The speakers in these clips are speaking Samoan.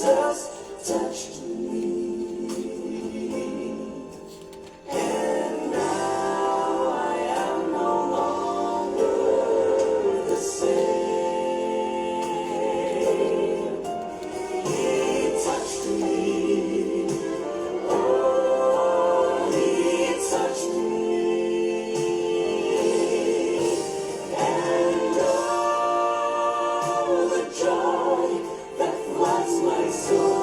Jesus touched me. And now I am no longer the same. He touched me. Oh, he touched me. And oh, the joy that floods my soul.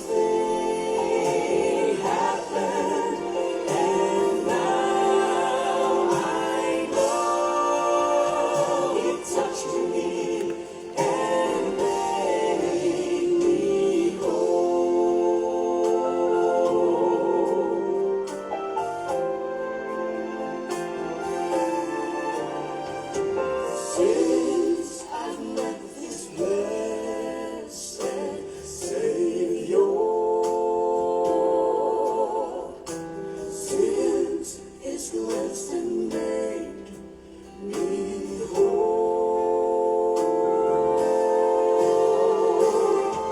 Something happened, and now I know he touched me and made me whole. Since I've met this blessed Savior, since His cleansed and made me whole,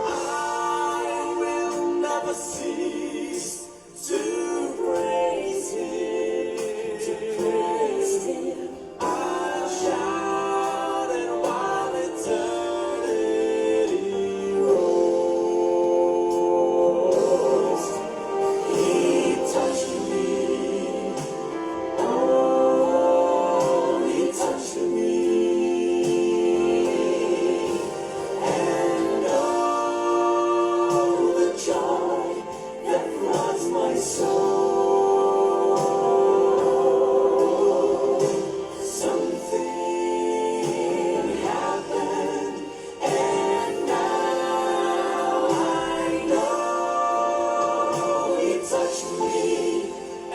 I will never cease to praise Him, to praise Him. I'll shout and while eternity rolls. He touched me. Oh, he touched me. And oh, the joy that floods my soul. Something happened, and now I know he touched me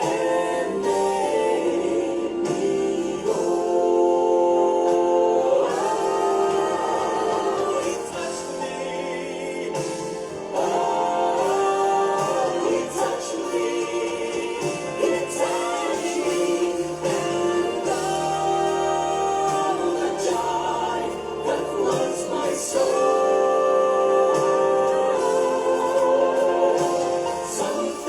and made me whole. He touched me. Oh, he touched me. He touched me, and oh, the joy that floods my soul.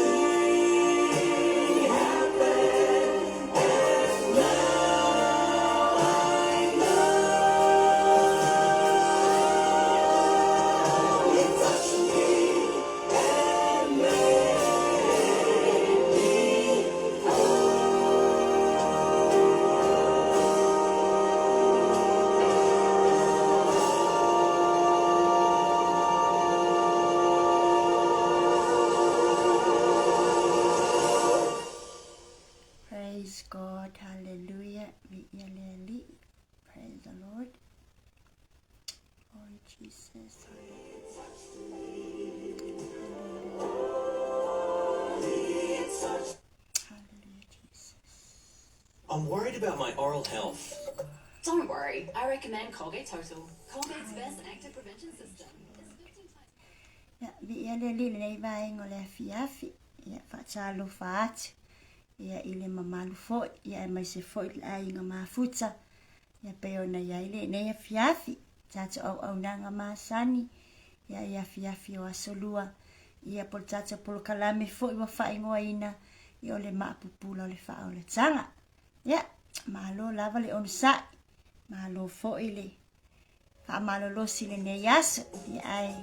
Something happened, and now I know he touched me and made me Praise God, hallelujah. Viia le Alii. Praise the Lord. Glory Jesus. Hallelujah, Jesus. I'm worried about my oral health. Don't worry, I recommend Colgate Total. Colgate's best active prevention system is 15 times. Ia, viia le Alii i lenei vaega o le afiafi. Ia, faatalofa atu. Ia, i le mamalu foi, ia, aemaise foi le aiga mafuta. Ia, pei ona i ai lenei afiafi, tatou auaunaga masani, ia, i afiafi o aso lua. Ia, po o le tatou polokalame foi ua faaigoaina, ia, o le maapupula o le faaolataga. Ia, malo lava le onosai, malo foi le faamalolosi i lenei aso. Ia, ae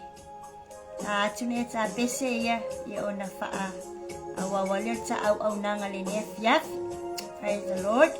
ta atu nei ta pese ia, ia ona faa auau lea o le ta auaunaga lenei afiafi. Praise the Lord.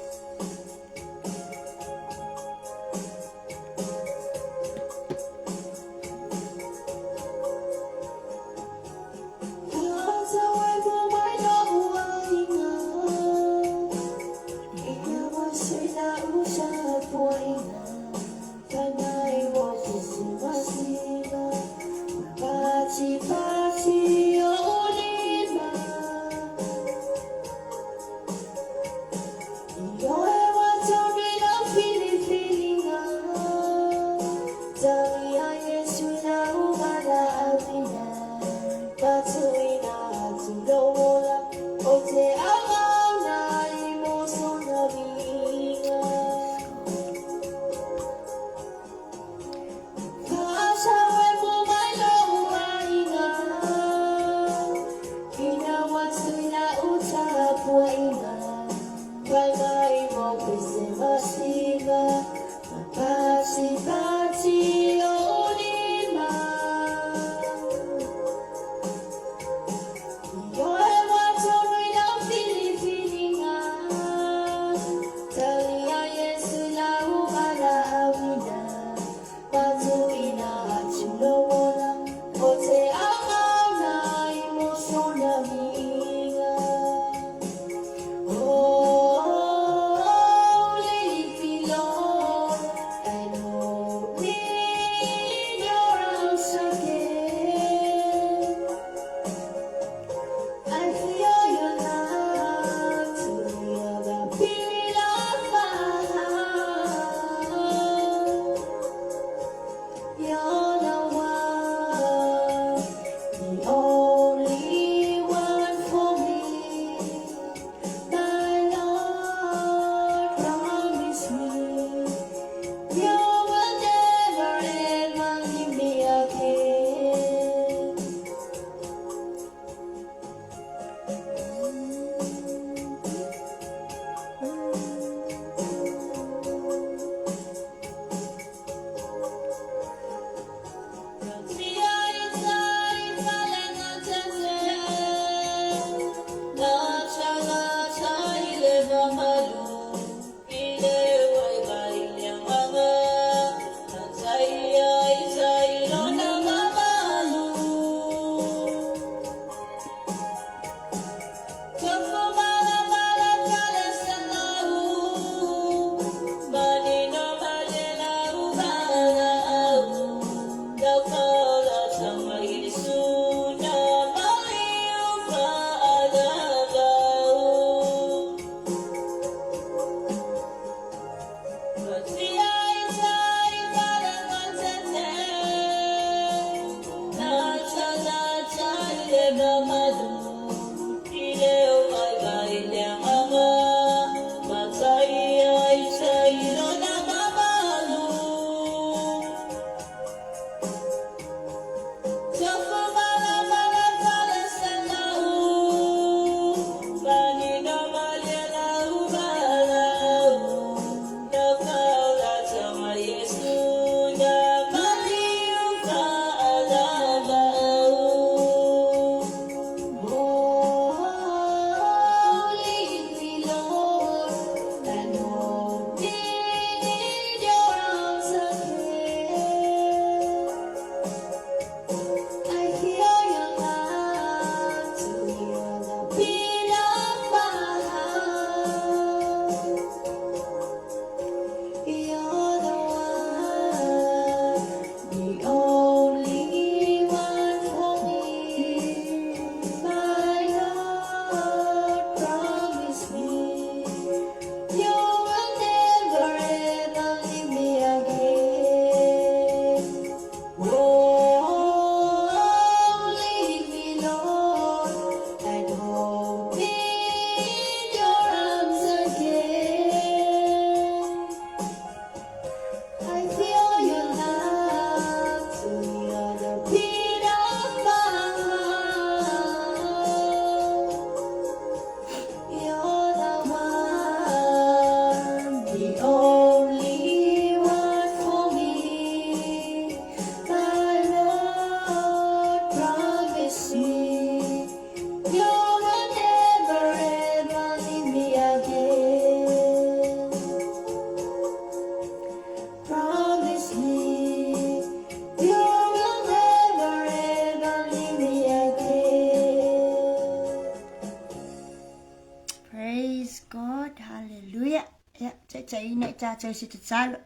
tatou i se tatalo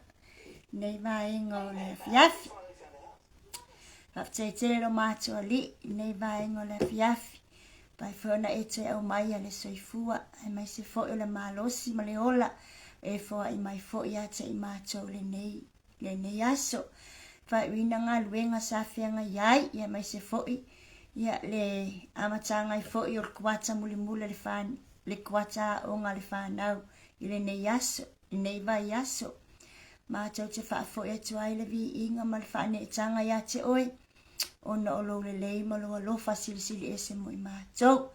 i lenei vaega o le afiafi. Faafetai tele lo matou Alii i lenei vaega o le afiafi. Pai foi ona e toe aumaia le soifua, aemaise foi o le malosi ma le ola e foai mai foi ia te i matou lenei, lenei aso. Faaiuina galuega sa feagai ai, aemaise foi ia le amataga ai foi o le kuata mulimuli a le whan, le kuata aoga a le whanau i lenei aso, lenei vaiaso. Matou te faafoi atu ai le viiga ma le faaneetaga ia te oe, ona o lou lelei ma lou alofa silisili ese mo i matou.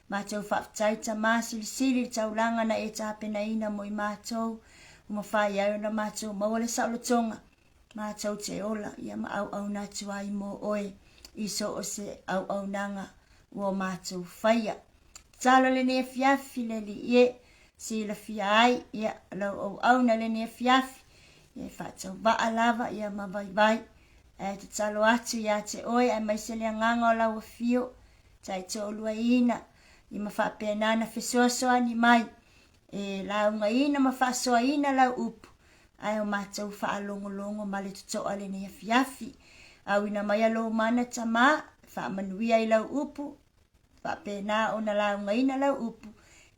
Matou faafetai Tama silisili i le taulaga na e tapenaina mo i matou, ua mafai ai ona matou maua le saolotoga, matou te ola ia ma auauna atu ai mo oe i so o se auaunaga ua matou faia. Tatalo lenei afiafi le Alii e, silafia ai ia lau auauna lenei afiafi, ia e faatauvaa lava ia ma vaivai, ae tatalo atu ia te oe aemaise le agaga o lau afio taitoaluaina ia ma faapena ona fesoasoani mai e laugaina ma faasoaina lau upu ae o matou faalogologo ma le totoa lenei afiafi. Auina mai a lou mana Tama, faamanuia i lau upu, faapena ona laugaina lau upu,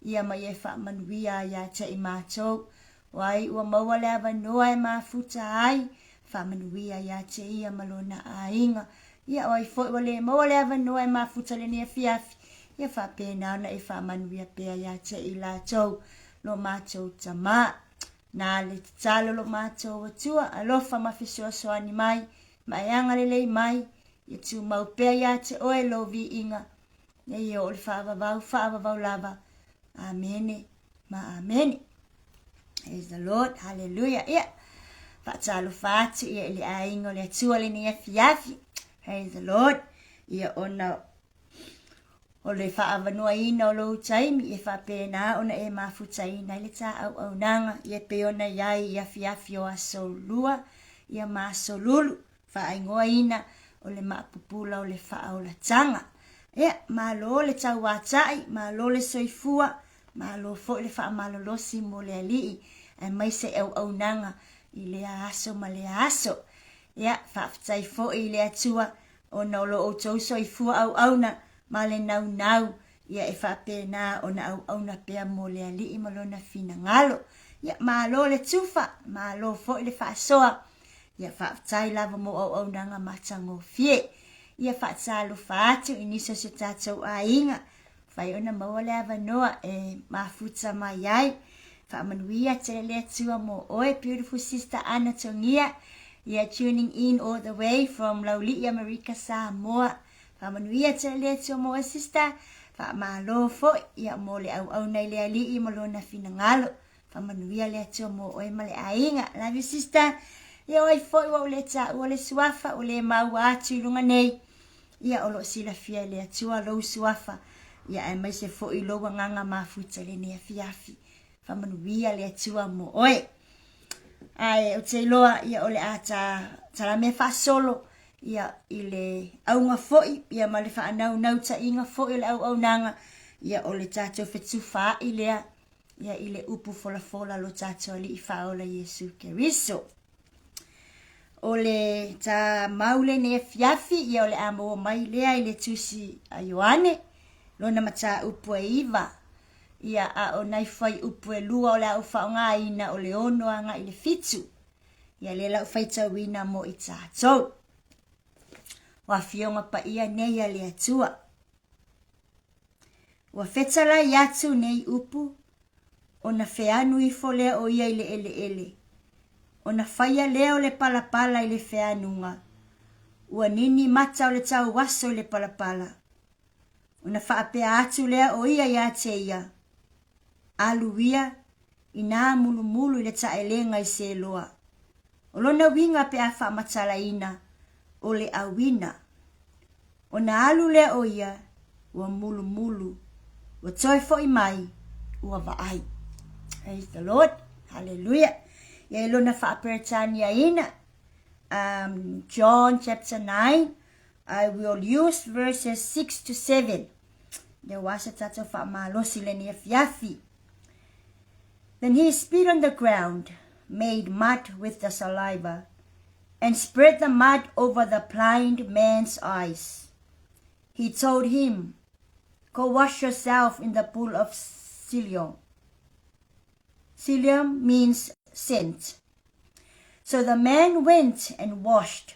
ia ma ia e faamanuia ai ia te i matou. O ai ua maua le avanoa e mafuta ai, faamanuia ia te ia ma lona aiga. Ia o ai foi ua le maua le avanoa e mafuta lenei afiafi, ia faapena ona e faamanuia pea ia te i latou, lo matou Tama. Na le tatalo lo matou Atua, alofa ma fesoasoani mai, ma e agalelei mai, ia tumau pea ia te oe lou viiga, nei e oo i le faavavau, faavavau lava. Amene ma amene. Praise the Lord. Hallelujah. Ia, faatalofa atu ia i le aiga o le Atua lenei afiafi. Praise the Lord. Ia ona o le faaavanoaina o lou taimi e faapena ona e mafutaina ai le ta auaunaga ia pei ona i ai i afiafi o aso lua ia ma aso lulu faaigoaina o le maapupula o le faaolataga. Ia, malo le tauatai, malo le soifua, malo foi le faamalolosi mo le Alii, aemaise auaunaga i lea aso ma lea aso. Ia, faafetai foi i le Atua ona o lo outou soifua auauna ma le naunau ia e faapena ona auauna pea mo le Alii ma lona finagalo. Ia, malo le tufa, malo foi le faasoa. Ia, faafetai lava mo auaunaga matagofie. Ia faatalofa atu i nisi o si o tatou aiga, mafai ona maua le avanoa e mafuta mai ai. Faamanuia tele le Atua mo oe, beautiful sister Ana Togia. Ia tuning in all the way from Laulii, Amerika, Samoa. Faamanuia tele le Atua mo oe sister. Faamalo foi ia mo le auauna i le Alii ma lona finagalo. Faamanuia le Atua mo oe ma le aiga. Love you sister. Ia o ai foi ua ou le taua le suafa ua le maua atu i luga nei. Ia o lo o silafia e le Atua lou suafa, ia aemaise foi lou agaga mafuta i lenei afiafi. Faamanuia le Atua mo oe. Ae ou te iloa ia o le a ta talamea faasolo ia i le auga foi ia ma le faanaunautai foi o le auaunaga ia o le tatou fetufaai lea ia i le upu folafola lo tatou Alii Faaola Iesu Keriso. O le ta mau lenei afiafi, ia o le a maua mai lea i le tusi a Ioane, lona mataupu e iva, ia a o nai fuaiupu e lua o le a ou faaaogaina o le ono agai i le fitu. Ia lea la ou faitauina mo i tatou. O afioga paia nei a le Atua. Ua fetalai atu nei upu, ona feanu ifo lea o ia i le eleele, ona faia lea o le palapala i le feanuga, ua nini mata o le tauaso i le palapala. Ona faapea atu lea o ia ia te ia, Alu ia, inā mulumulu i le taelega i Seloa. O lona uiga pe a faamatalaina, o le auina. Ona alu lea o ia, ua mulumulu, ua toe foi mai, ua vaai. Praise the Lord. Hallelujah. Ia i lona faaperetaniaina, um, John chapter 9, I will use verses 6 to 7. Lea ua asa tatou faamalosi lenei afiafi. Then he spit on the ground. made mud with the saliva, and spread the mud over the blind man's eyes. He told him, Go wash yourself in the pool of Siloam. Siloam means sent. So the man went and washed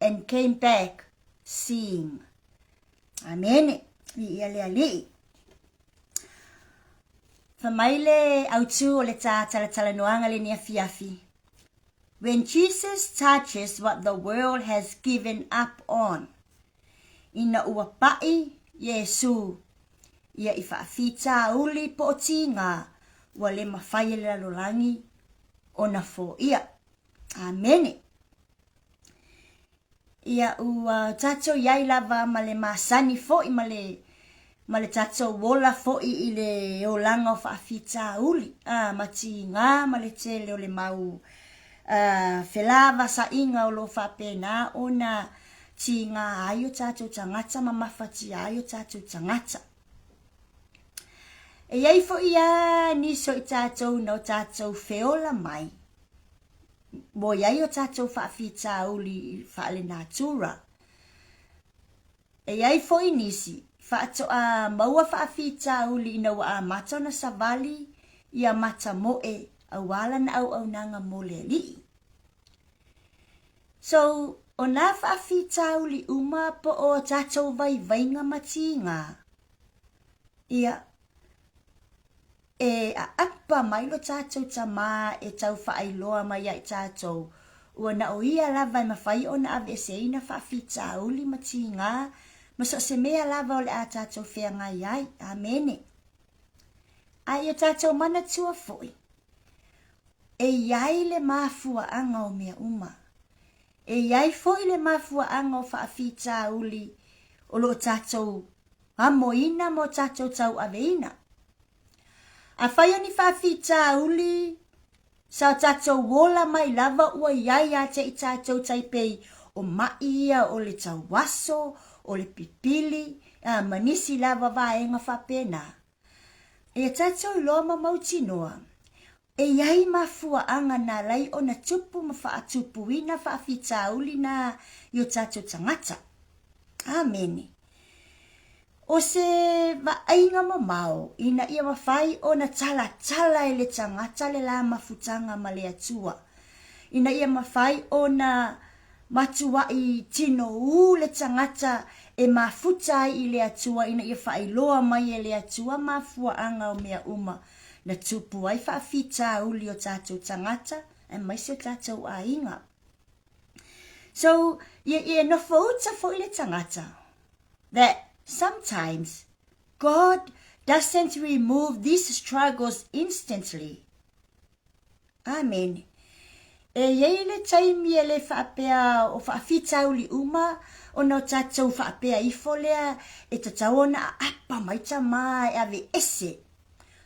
and came back seeing. Amene. Viia le Alii. Fai mai le autū o le tā talatalanoaga lenei afiafi, When Jesus touches what the world has given up on, ina ua paʻi Iesū ia i faafitauli po o tīgā ua le mafai e le lalolagi ona foia. Amene. Ia, ua tatou i ai lava ma le masani foi ma le, ma le tatou ola foi i le olaga o faafitauli, a, ma tiga ma le tele o le mau a, felavasaʻiga o lo o faapena ona tiga ai o tatou tagata ma mafatia ai o tatou tagata. E i ai foi a nisi o i tatou na o tatou feola mai, Ua i ai o tatou faafitauli faalenatura. E i ai foi nisi, faatoa maua faafitauli ina ua amata ona savali ia matamoe aua lana auaunaga mo le Alii. So, o nā faafitauli uma po o tatou vaivaiga ma tīgā, ia, E ʻaʻapa mai lo tatou Tamā e tau faailoa mai iā i tatou, ua na o ia lava e mafai ona aveeseina faafitauli ma tīgā ma so o se mea lava o le a tatou feagai ai. Amene. A i o tatou manatua foi, e i ai le mafuaaga o mea uma. E i ai foi le mafuaaga o faafitauli o lo o tatou amoina ma o tatou tauaveina. Afai o ni faafitauli sa o tatou ola mai lava ua i ai ia te i tatou tai pei o maʻi ia o le tauaso, o le pipili, a, ma nisi lava vaega faapena. Ia tatou iloa ma mautinoa, e i ai mafuaaga na alai ona tupu ma faatupuina faafitauli na i o tatou tagata. Amene. O se vaaiga mamao ina ia mafai ona talatala e le tagata le la mafutaga ma le Atua, ina ia mafai ona matuaʻi tino ū le tagata e mafuta ai i le Atua ina ia faailoa mai e le Atua mafuaaga o mea uma na tupu ai faafitauli o tatou tagata aemaise o tatou aiga. So, ia, ia nofouta foi le tagata that sometimes God doesn't remove these struggles instantly. Amen. E i ai le taimi e le faapea o faafitauli uma ona o tatou faapea ifo lea e tatau ona aapa mai tamā e ave ese.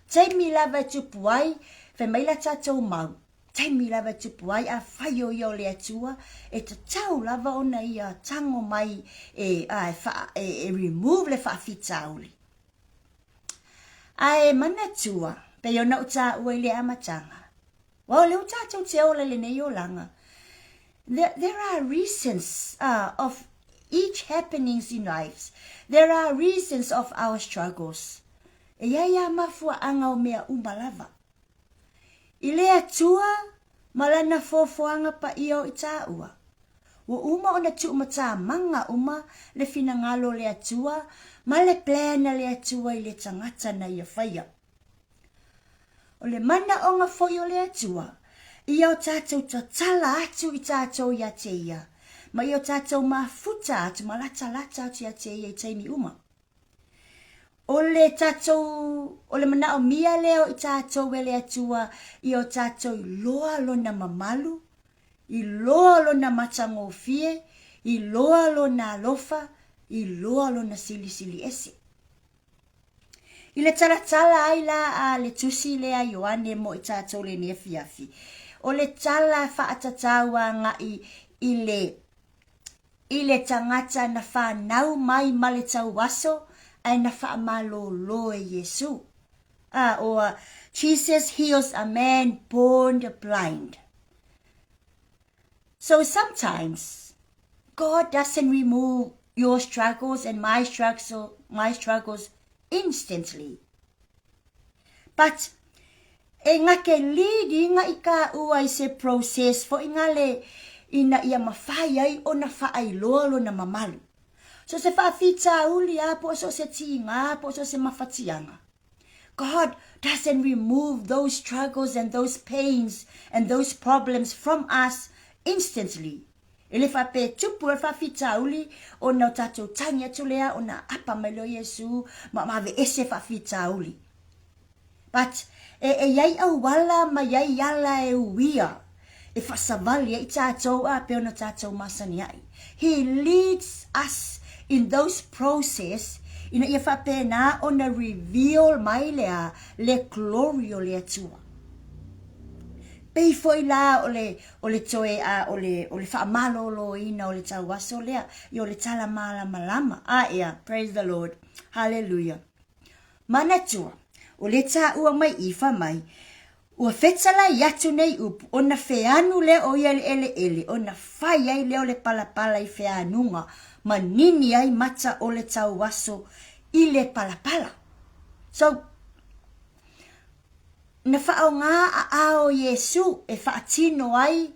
Taimi lava e tupu ai, fai mai la tatou mau, taimi lava e tupu ai, afai o ia o le Atua, e tatau lava ona ia tango mai e, a, e, wha, e, e remove le faafitauli. Ae manatua, pei ona ou taua i le amataga, aua o lea ua tatou te ola i lenei olaga, there, there are reasons uh, of each happenings in lives. There are reasons of our struggles. E i ai a mafuaaga o mea uma lava. I le Atua ma Lana foafoaga paia o i taua, ua uma ona tuumatamaga uma le finagalo o le Atua ma le plan a le Atua i le tagata na Ia faia. O le manaoga foi o le Atua, ia o tatou tatala atu i tatou ia te Ia, ma ia o tatou mafuta atu ma latalata atu ia te Ia i taimi uma. O le tatou, o le manaomia lea o i tatou e le Atua ia o tatou iloa Lona mamalu, iloa Lona matagofie, iloa Lona alofa, iloa Lona silisili ese. I le talatala ai la a le tusi lea a Ioane mo i tatou lenei afiafi, o le tala faatatau agai i le i le tagata na fanau mai ma le tauaso ae na faamalōlō e Iesū. A, or, Jesus heals a man born blind. So sometimes God doesn't remove your struggles and my struggles, my struggles instantly. But e ngake leading i ka ua i se process fo ingale ina ia mawhai ai ona whaailoa lona mamalu. So se whaafitauli a po so se tiinga po so se mawhatianga. God doesn't remove those struggles and those pains and those problems from us instantly. E le faapea e tupu ai le faafitauli ona o tatou tagi atu lea ona apa mai lea o Iesu ma ma aveese faafitauli. But e, e iai auala ma iai ala e uia e faasavali ai tatou a pei ona tatou masani ai. He leads us in those process ina ia faapena ona reveal mai lea le glory o le Atua. Pei foi la o le, o le toe a o le, o le faamaloloina o le tauaso lea, i o le tala malamalama. A ea, praise the Lord. Hallelujah. Manatua, o le taua mai i fa mai, Ua fetalai atu nei upu, ona feanu lea o ia i le eleele, ona fai ai lea o le palapala i feanuga, ma nini ai mata o le tauaso i le palapala. So, na faaaoga aao o Iesu e faatino ai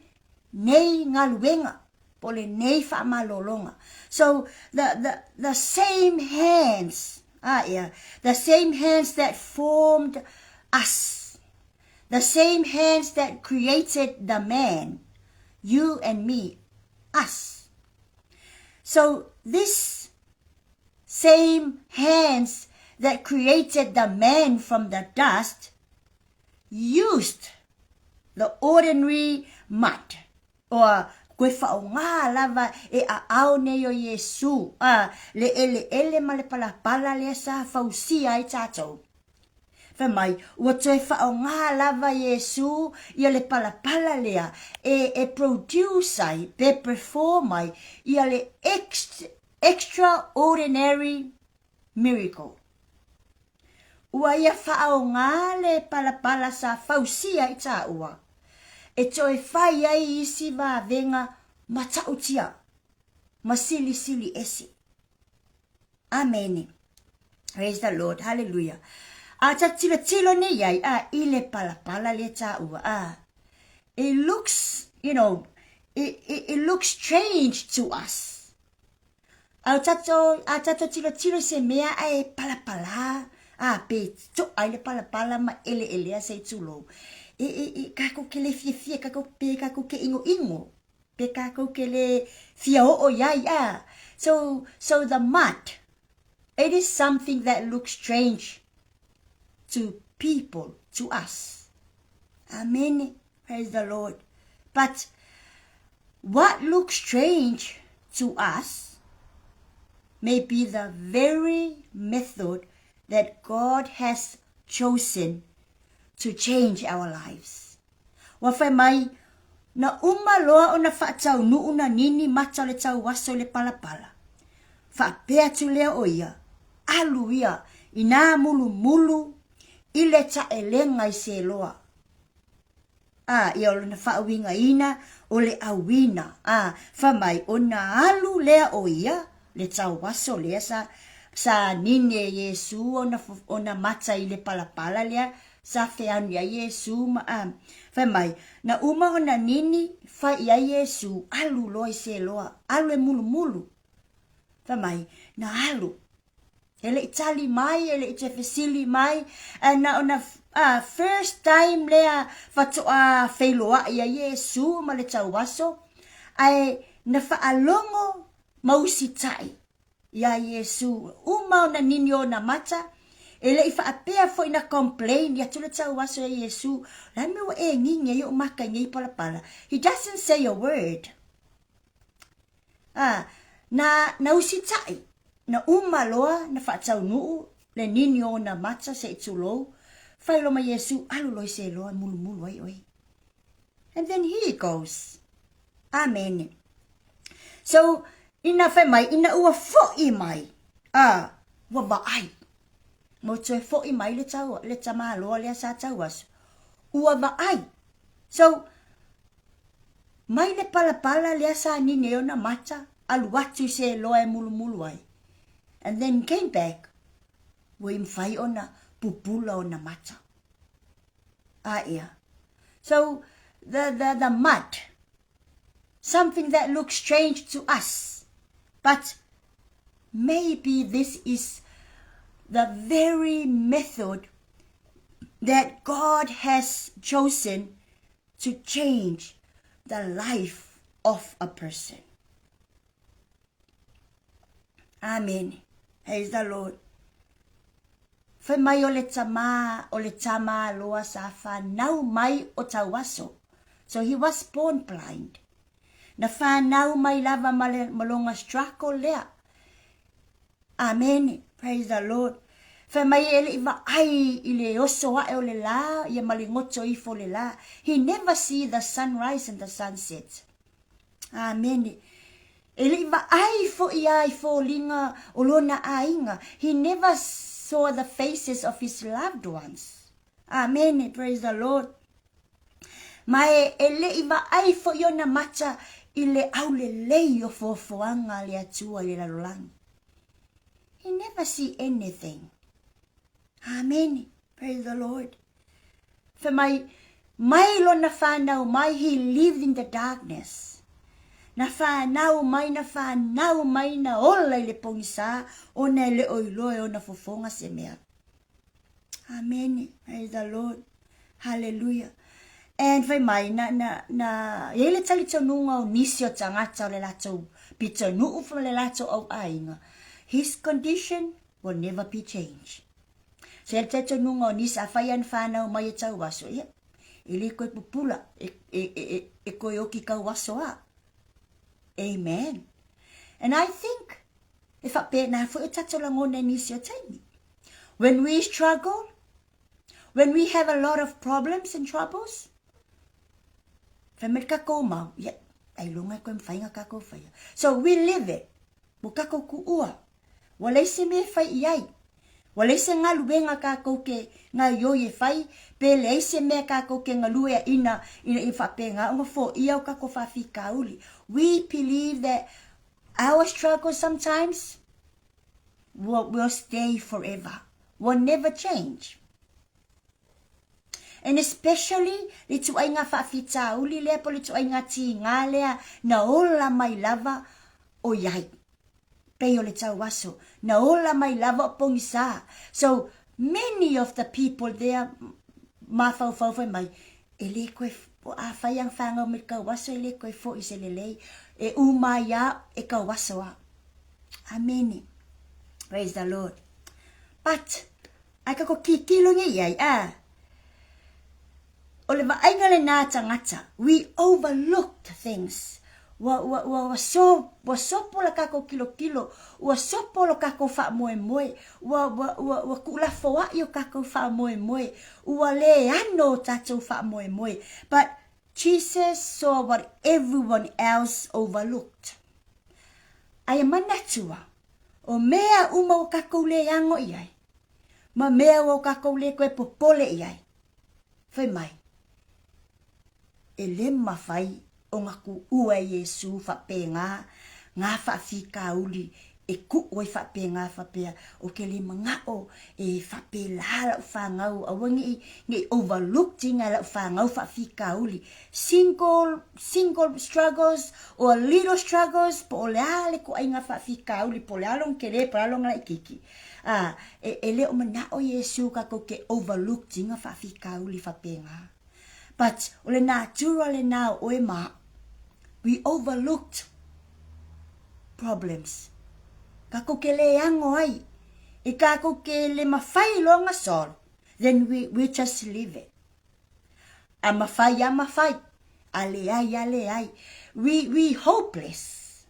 nei galuega, po o lenei faamalologa. So, the, the, the same hands, ah, yeah, the same hands that formed us, the same hands that created the man, you and me, us. So, this same hands that created the man from the dust used the ordinary mud Ua koe faaaoga lava e aao nei o Iesū, a, le ʻeleʻele ma le palapala lea sa fausia ai tatou. Fai mai, ua toe faaaoga lava Iesū ia le palapala lea e, e produce ai, pe perform ai, ia le extraordinary miracle. Ua ia faaoga le palapala sa fausia i tāua, e toe fai ai isi vavega matautia ma silisili ese. Amene. Praise the Lord. Hallelujah. A ta tilotilo nei ai a i le palapala le tāua. A, it looks, you know, it, it, it looks strange to us. A tatou, a tatou tilotilo i se mea ae palapala, a pe to'a i le palapala ma eleelea se i tulou. E, e, e, kakou ke le fiafia, kakou, pe kakou ke ʻinoʻino, pe kakou ke le fia oo iai, a. So, so the mud, it is something that looks strange to people, to us. Amene. Praise the Lord. But what looks strange to us may be the very method that God has chosen to change our lives. Ua fai mai, na uma loa ona faataunuu na nini mata o le tauaso i le palapala. Faapea atu lea o ia, alu ia i nā mulumulu i le taʻelega i Seloa. A, ia o lona faauigaina o le ʻauina, a, fai mai, ona alu lea o ia, le tauaso lea sa, sa nini e Iesū ona, ona mata i le palapala lea sa feanu iā Iesū ma, a, fai mai, na uma ona nini, fai i ai Iesū, alu loa i Seloa, alu e mulumulu. Fai mai, na alu. E le i tali mai, e le i toe fesili mai, ae na ona uh, first time lea faatoa feiloai ai Iesu ma le tauaso, ae na faalogo ma usitai iā Iesu. Uma ona nini ona mata, e le i faapea foi na complain atu le tauaso iā Iesu, la mea ua e gigi ai ou maka i nei palapala. He doesn't say a word. A, na, na usitai, na uma loa na faataunuu le nini o ona mata se i tulou, fai loa ma Iesu, alu loa i se loa e mulumulu ai oe. And then he goes. Amene. So, ina fai mai, ina ua foʻi mai, a, ua vaai. Ma ua toe foʻi mai le, tau, le tamāloa lea sa tauaso. Ua vaai. So, Mai le palapala lea sa nini ai ona mata, alu atu i se loa e mulumulu ai. And then came back, ua i mafai ona pupula ona mata. A ea. So, the, the, the mud, something that looks strange to us, but maybe this is the very method that God has chosen to change the life of a person. Amen. Praise the Lord. Fai mai o le tamā, o le tama loa sa whanau mai o tauaso. So he was born blind. Na whanau mai lava ma le malonga struggle lea. Amene. Praise the Lord. Fai mai e leʻi vaai i le oso aʻe o le lā, ia ma le goto ifo o le lā. He never see the sunrise and the sunset. Amene. E leʻi vaai foʻi a i foliga o lona aiga. He never saw the faces of his loved ones. Amene. Praise the Lord. Ma e, e leʻi vaai foʻi ona mata i le aulelei o foafoaga a le Atua i le lalolagi. He never see anything. Amene. Praise the Lord. Fai mai, mai lona whanau mai, he lived in the darkness. Na whanau mai, na whanau mai, na ola i le pogisa, ona e le o iloa e ona fofoga se mea. Amene. Praise the Lord. Hallelujah. And fai mai, na, na, na, i ai le talitonuga o nisi o tagata o le latou pitonuu ma le latou auaiga, his condition will never be changed. So i ai le talitonuga o nisi, afai lava na fanau mai e tauaso, ia, e le koe pupula, e, e, e, e, e koe oki kauaso a. Amen. And I think, e faapena foi o tatou lagona i nisi o taimi. When we struggle, When we have a lot of problems and troubles, fai mai le kakou mau, ia, ailoga e koe mawhai nga kakou whaia. So we live it. Ua kakou kuua. Ua leai se mea e fai i ai. Ua leai se galuega kakou ke gaioi e fai, pe leai se mea kakou ke galue a ina, ina ia faapena ona foia o kakou faafitauli. We believe that our struggle sometimes will, will stay forever, will never change. And especially le tuaiga faafitauli lea po le tuaiga tigā lea na ola mai lava o i ai. Pei o le tauaso, na ola mai lava o pogisā. So many of the people there mafaufau fai mai, e le koe, afai a whanau mai le kauaso e le koe foʻi se lelei, e uma ai a e kauaso a. Amene. Praise the Lord. But, ai ka ko kikilo nge iai, a. O le vaaiga lenā tagata, we overlooked things. Ua, ua, ua, ua, so, ua sopo la kakou kilokilo, ua sopo lo kakou faamoemoe, ua, ua, ua, ua kuulafoaʻi o kakou faamoemoe, ua le ano o tatou faamoemoe. But Jesus saw what everyone else overlooked. Aia manatua, o mea uma ua kakou le ago i ai, ma mea ua o kakou le koe popole i ai, fai mai, e le mafai ona kuʻua e Iesū faapena ngā faafitauli e kuʻu ai faapena faapea, ou te le manaʻo e faapelā lau fanau aua ne i ne i overlooked ina e lau fanau faafitauli single single struggles or little struggles po o le a le ituaiga faafitauli po o le a lona tele po o le a lona laitiiti a e, e le o manaʻo Iesū kakou ke overlooked ina faafitauli faapena. But o le natura lenā o ʻoe ma aʻu. We overlooked problems. Kakou ke le ago ai. I kakou ke le mawhai loa nga solve, then we, we just leave it. A mawhai a mawhai, a leai a leai. We, we hopeless.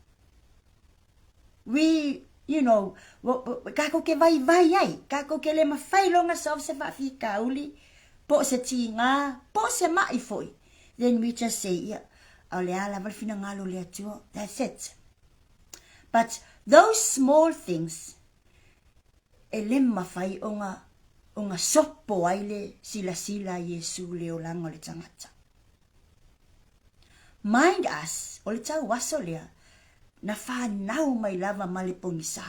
We, you know, kakou ke vaivai ai, kakou ke le mawhai loa nga solve se faafitauli, po o se tigā, po o se maʻi foʻi. Then we just say, ia, ʻaʻole a lava le finagalo o le Atua. That's it. But those small things, e le mafai ona, ona sopo ai le silasila a Iesu le olaga o le tagata. Mind us, o le tauaso lea, na fanau mai lava ma le pogisa.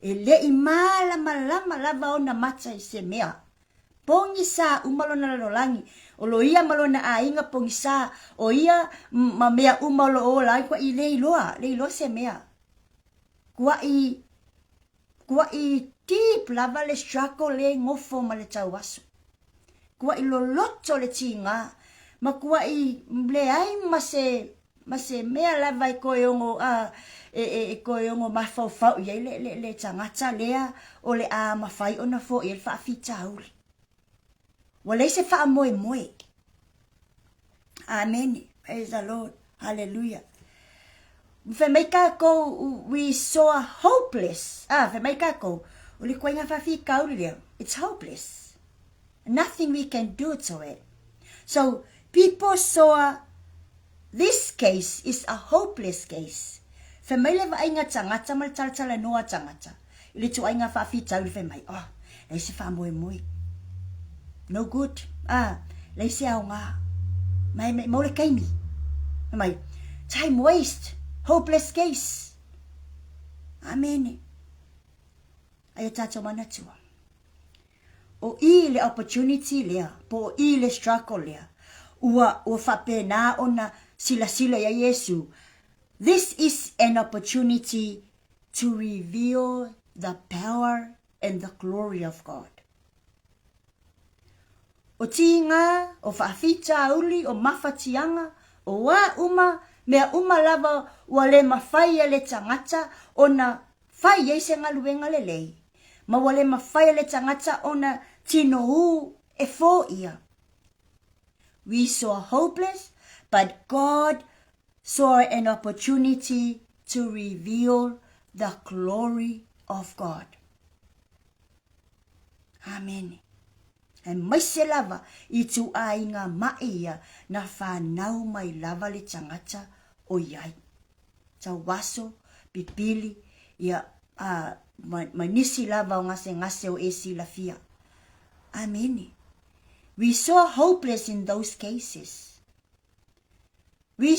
E le i malamalama lava ona mata i se mea. Pogisa uma lona lalolagi, o lo ia ma lona aiga pogisa, o ia ma mea uma o lo o ola ai kuaʻi le iloa, le iloa se mea. Kuaʻi, kuaʻi deep lava le struggle le gofo ma le tauaso. Kuaʻi loloto le tiga, ma kuaʻi leai ma se ma se mea lava e toe ono a e, e, e toe ono mafaufau i ai le, le, le tagata lea o le a mafai ona foia le faafitauli. Ua leai se faamoemoe. Amene. Praise the Lord. Hallelujah. Fai mai kākou, we saw hopeless. Ah, fai mai kākou, o le koinga faafitauli lea, it's hopeless. Nothing we can do to it. So, people saw this case is a hopeless case. Fai mai le vaaiga tagata ma le talatalanoa tagata i le ituaiga faafitauli fai mai, oh, leai se faamoemoe. No good. Ah, leai se aoga. Mai mai mau le taimi. Fai mai, time waste, hopeless case. Amene. Ai o tātou manatua. ʻO i le opportunity lea, po o i le struggle lea, ua, ua faapena ona silasila iā Iesū, this is an opportunity to reveal the power and the glory of God. ʻO tīgā, ʻo faafitauli, ʻo mafatiaga, ʻo a uma, mea uma lava ua le mafai e le tagata ona fai ai se galuega lelei, ma ua le mafai e le tagata ona tinoū e foia. We saw hopeless, but God saw an opportunity to reveal the glory of God. Amene. Aemaise lava i ituaiga maʻi ia na whanau mai lava le tagata o iai. Tauaso, pipili, ia, a, ma, ma nisi lava o gasegase o e silafia. Amene. We saw hopeless in those cases. We,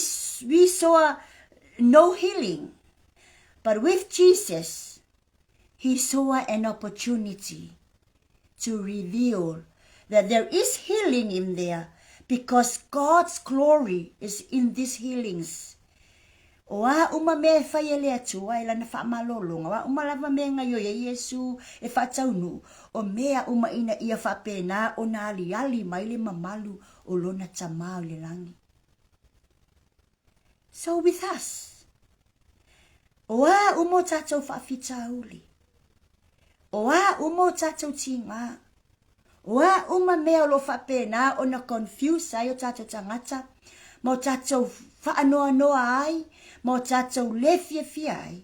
we saw no healing. But with Jesus, he saw an opportunity to reveal that there is healing in there because God's glory is in these healings. O a uma mea e fai e le Atua e lana faamalologa, o a uma lava mea e gaoioi ai Iesū e faataunuu, o mea uma ina ia faapena ona aliali mai le mamalu o lona Tama o le lagi. So with us, o a uma o tātou faafitauli, o a uma o tātou tīgā, o a uma mea o lo o faapena ona confuse ai o tātou tagata, ma o tātou faanoanoa ai, ma o tātou le fiafia ai,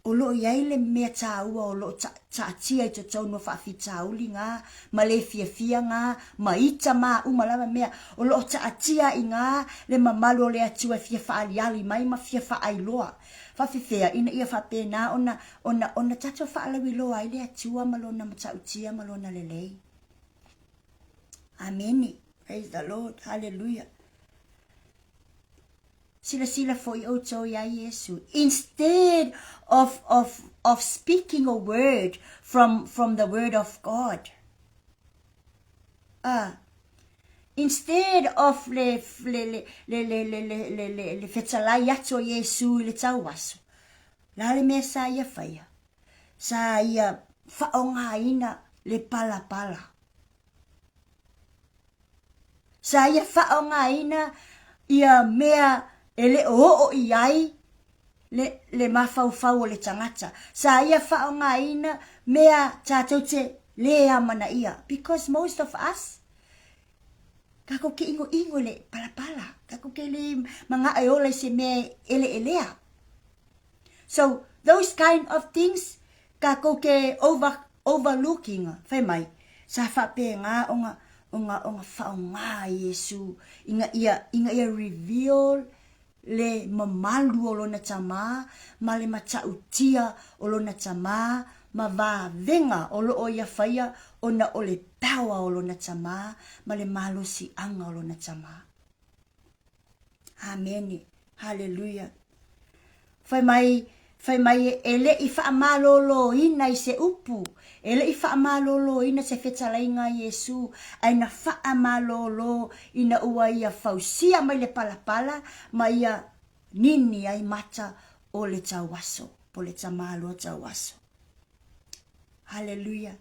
O lo o i ai le mea tāua o lo o taatia i totonu o faafitauli ngā, ma le fiafia ngā, ma ita mā uma lava mea, o lo o taatia i ngā le mamalu o le Atua e fia faaliali mai ma fia faailoa faafefea ina ia faapena ona, ona, ona tatou faalauiloa ai le Atua ma Lona matautia ma Lona lelei. Amene. Praise the Lord. Hallelujah. Silasila foi outou iā Iesu. Instead of, of, of speaking a word from, from the word of God. Ah, instead of le, le, le, le, le, le, le, le, le, le fetalai atu o Iesu i le tauaso, la le mea sa ia faia, sa ia faaaogaina le palapala. Sa ia faaaogaina ia mea e le o oo i ai le, le mafaufau o le tagata. Sa ia faaaogaina mea tatou te le amanaia. Because most of us, kakou ke ʻinoʻino i le palapala. Kakou ke le manaʻo e ola i se mea e ʻeleʻelea. So, those kind of things, kakou ke over, overlooking, fai mai, sa faapena ona, ona, ona faaaoga Iesu ina ia, ina ia reveal le mamalu o lona Tama ma le matautia o lona Tama ma vavega o lo o ia faia ona o le power o lona Tama ma le malosiaga o lona Tama. Amene. Haleluia. Fai mai, fai mai e le i faamaloloina i se upu, e le i faamaloloina se fetalaiga a Iesu, ae na faamalolo ina ua ia fausia mai le palapala ma ia nini ai mata o le tauaso, po le tamaloa tauaso. Hallelujah.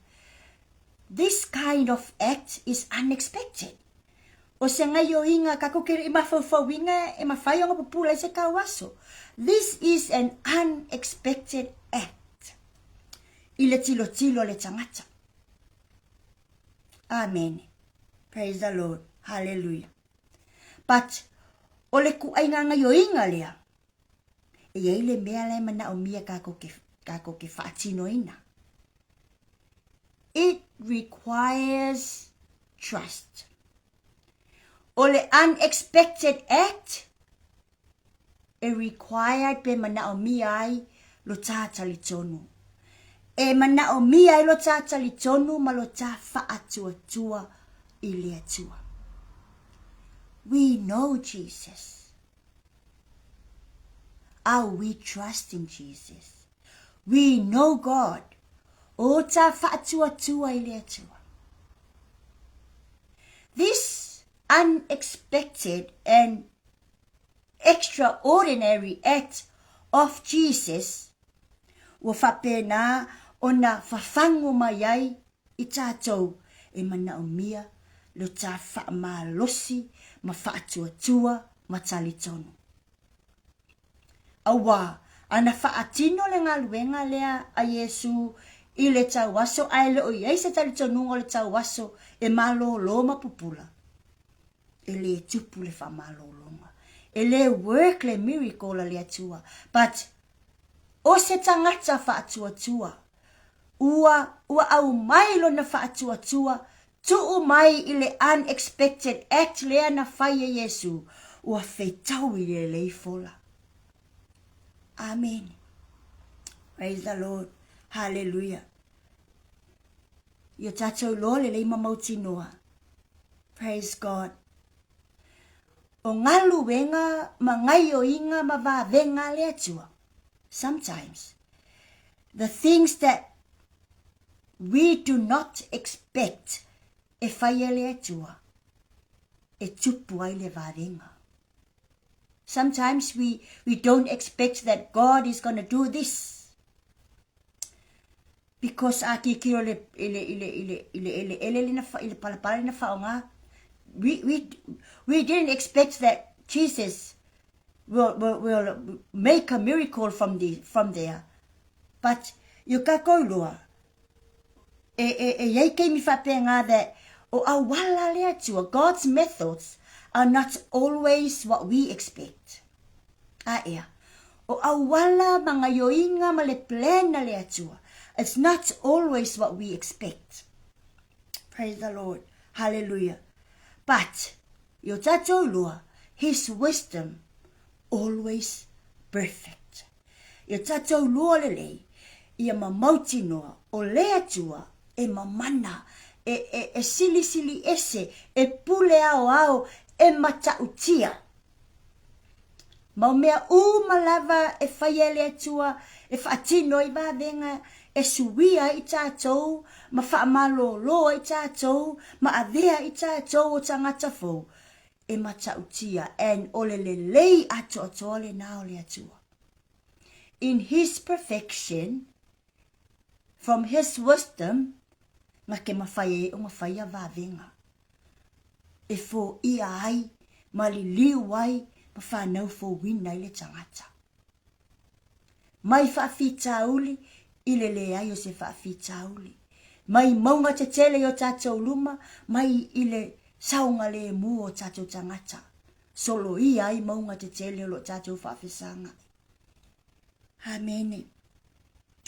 This kind of act is unexpected. O se gaioiga tatou te le i mafaufauina e mafai ona pupula ai se tauaso. This is an unexpected act i le tilotilo a le tagata. Amene. Praise the Lord. Hallelujah. But o le kuaiga gaioiga lea, e i ai le mea la e manaomia tatou te, tatou te faatinoina. It requires trust. O le unexpected act e required pe manaomia ai lo tā talitonu. E manaomia ai lo tā talitonu ma lo tā faatuatua i le Atua. We know Jesus. Are we trusting Jesus? We know God. O tā faatuatua i le Atua. This unexpected and extraordinary act of Jesus ua faapena ona fafagu mai ai i tatou e manaomia lo ta faamalosi ma faatuatua ma talitonu. Auā, ana faatino le galuega lea a Iesū i le tauaso ae le o i ai se talitonuga o le tauaso e malōlō ma pupula, e lē tupu le faamalōlōga. E lē work le miracle a le Atua, but o se tagata faatuatua, ua, ua aumai lona faatuatua, tuu mai i le unexpected act lea na fai e Iesu, ua fetau i le lelei fola. Amene. Praise the Lord. Hallelujah. Ia tatou iloa lelei ma mautinoa. Praise God. O galuega ma gaioiga ma vavega a le Atua. Sometimes the things that we do not expect e fai e le Atua, e tupu ai le vavega. Sometimes we, we don't expect that God is going to do this. Because a tilotilo i le, i le, i le, i le, i le eleele lea na, i le palapala lea na faaaoga, we, we, we didn't expect that Jesus will, will, will make a miracle from, the, from there. But i o tatou iloa, e, e, e i ai taimi faapena that o auala le Atua, God's methods are not always what we expect. A ea, o auala ma gaioiga ma le plan a le Atua, it's not always what we expect. Praise the Lord. Hallelujah. But, i o tatou iloa, His wisdom always perfect. I o tatou iloa lelei, ia ma mautinoa, o le Atua e mamana, e, e, e silisili ese, e pule aoao, e matautia. Ma o mea uma lava e faia e le Atua e faatino ai vavega e suia ai tatou ma faamalōlō ai tatou ma avea ai tatou o tagata fou, e matautia and o le lelei atoatoa lena o le Atua. In His perfection, from His wisdom, na ke mafai ai ona faia vavega. E foia ai, ma liliu ai, ma fanau fouina ai le tagata. Mai faafitauli i le leai o se faafitauli. Mai mauga tetele i o tatou luma, mai i le saogalemu o tatou tagata. Soloia ai mauga tetele o lo tatou faafesagai. Amene.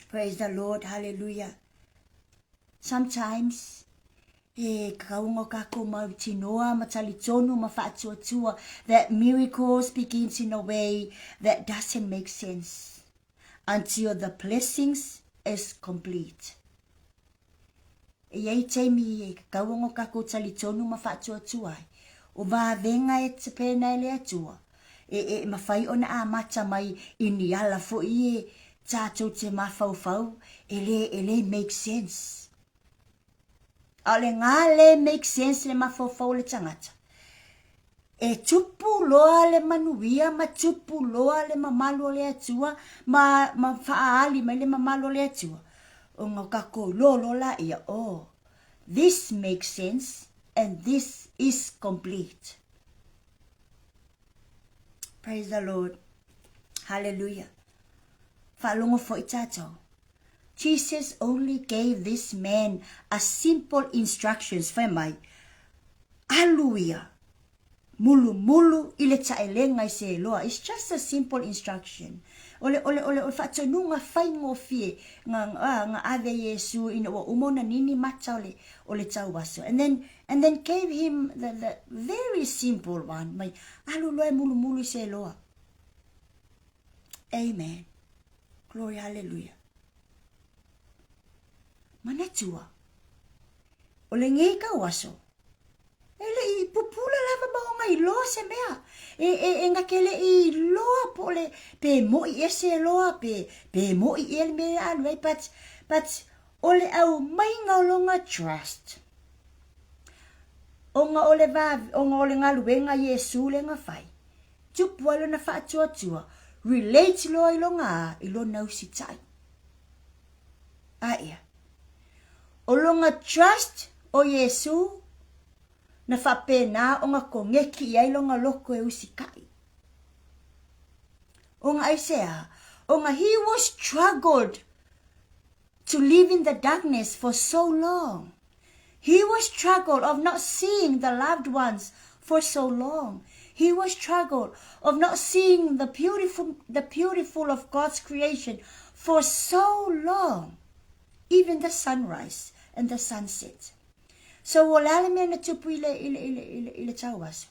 Praise the Lord. Hallelujah. Sometimes, e kakaunga o kakou mautinoa ma talitonu ma faatuatua that miracles begins in a way that doesn't make sense until the blessings is complete. E i ai taimi e kakau o kakou talitonu ma faatuatua ai. O vavega e tapena e le Atua. e, e mafai ona amata mai i ni ala foi e tatou te mafaufau e le, e le make sense. A o le gā le make sense le mafaufau o le tagata. E tupu loa le manuia ma tupu loa le mamalu o le Atua ma, ma faaali mai le mamalu o le Atua. Ona o tatou iloa loa laia, oh, this makes sense and this is complete. Praise the Lord. Hallelujah. Faalogo foi tatou. Jesus only gave this man a simple instructions, fai mai, alu ia, mulumulu i le taelega i Seloa. It's just a simple instruction. O le, o le, o le, o le faatonuga faigofie nga, nga, nga ave Iesu ina ua uma ona nini mata o le, o le tauaso. And then, and then gave him the, the very simple one, mai, alu loa e mulumulu i Seloa. Amen. Glory, hallelujah. Manatua, o lenei tauaso, e le i pupula lava ma ona iloa se mea. E, e, e na ke le i iloa po o le, pe mo'i ese loa, pe, pe mo'i ea le mea e alu ai, but, but o le aumaiga o lona trust. Ona o le, va, ona o le galuega a Iesu lea na fai. Tupu ai lona faatuatua, relate loa i lona a, i lona usitai. A ia. O lona trust o Iesu, na faapena ona koneki i ai lona loko e usitai. Ona aisea, ona he was struggled to live in the darkness for so long. He was struggled of not seeing the loved ones for so long. He was struggled of not seeing the beautiful, the beautiful of God's creation for so long. Even the sunrise and the sunset. So o le a le mea na tupu i le, i le, i le, i le, i le tauaso?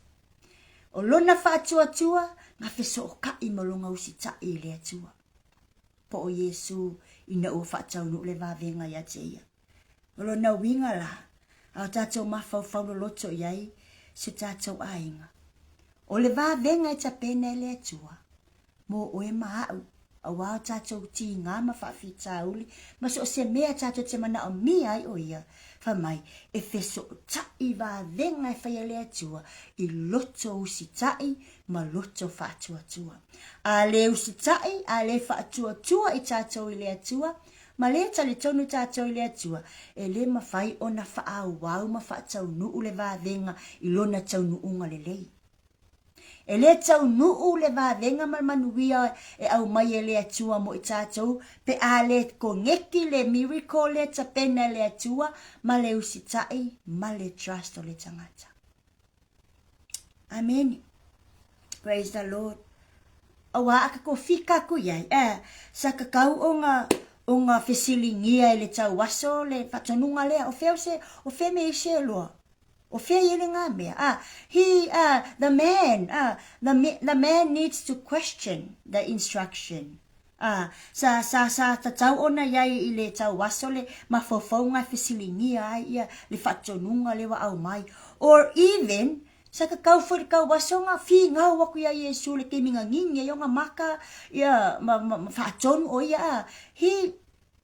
O lona faatuatua, na fesoota'i ma lona usitai i le Atua. Po o Iesu ina ua faataunuu le vavega ia te ia. O lona uiga la, a o tatou mafaufau loloto i ai si o tatou aiga. O le vavega e tapena e le Atua, mo oe ma aʻu, auā o tatou tīgā ma faafitauli ma so o se mea tatou te manaomia ai o ia, fai mai, e fesootaʻi vavega e fai e le Atua i loto usitaʻi ma loto faatuatua. A le usitaʻi, a le faatuatua i tatou i le Atua, Ma le talitonu tatou i le Atua, e le mafai ona faaauau ma faataunuu le vavega i lona taunuuga lelei. E le taunuu le vavega ma le manuia e aumai e le Atua mo i tatou pe a le koneki le miracle lea tapena e le Atua ma le usitai ma le trust o le tagata. Amene. Praise the Lord. Auā a ka kofika aku i ai, eh, sa kakau o nga, o nga fesiligia e le tauaso le faatonuga lea, o fea o se, o fea me i se loa? O fea i ele ngā mea? Ah, he, ah, the man, ah, the, the man needs to question the instruction. Ā, sa, sa, sa tatau ona i ai i le tauaso le mafaufauga e fesiligia ai ia le faatonuga lea ua aumai, or even, sa kakau foi le tauasoga figau aku iā Iesu le taimi na gigi ai ona maka, ia, ma, ma, ma faatonu o ia, ā, he,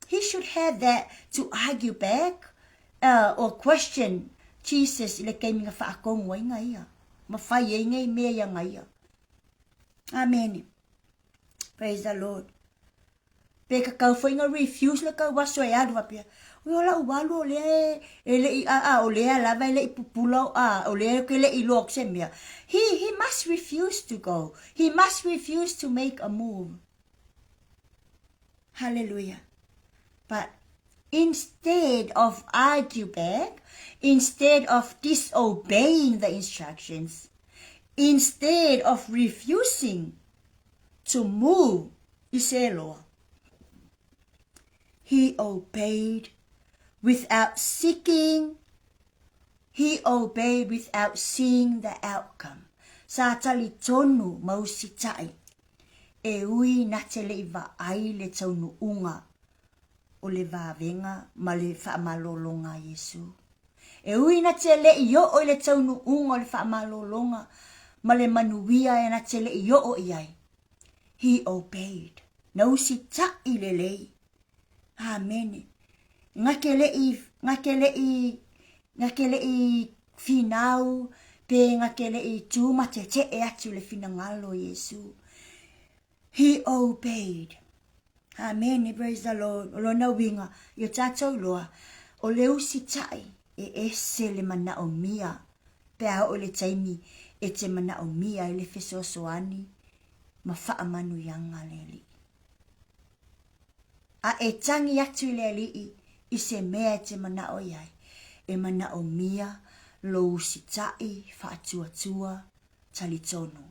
he should have that to argue back, uh, or question Jesus i le taimi na faatonu ai na ia, ma fai ai nei mea ia na ia. Amene. Praise the Lord. Pe kakau foi nga refuse le tauaso e alu faapea, Oi o la'u alu o lea e le'i a a o lea lava e le'i pupula o a o lea ke le'i iloa aku se mea. He he must refuse to go. He must refuse to make a move. Hallelujah. But instead of argue back, instead of disobeying the instructions, instead of refusing to move i Seloa, he obeyed without seeking, he obeyed without seeing the outcome. Sa talitonu ma usitai, e ui na te le'i vaai le taunuuga o le vavega ma le faamalologa a Iesu. E ui na te le'i oo i le taunuuga o le faamalologa ma le manuia e na te le i oo i ai. He obeyed. Na usitaʻi lelei. Amene. Na ke le i, na ke le i, na ke le i finau, pe na ke le i tu ma teteʻe atu le finagalo o Iesu. He obeyed. Amene, praise the Lord. O lona uiga, ia tatou iloa, o le usitaʻi e ese le manaʻomia pe a oo i le taimi e te manaʻomia ai le fesoasoani ma faamanuiaga a le Alii. A e tagi atu i le Alii i se mea e te manaʻo i ai, e manaʻomia lou usitaʻi faatuatua talitonu.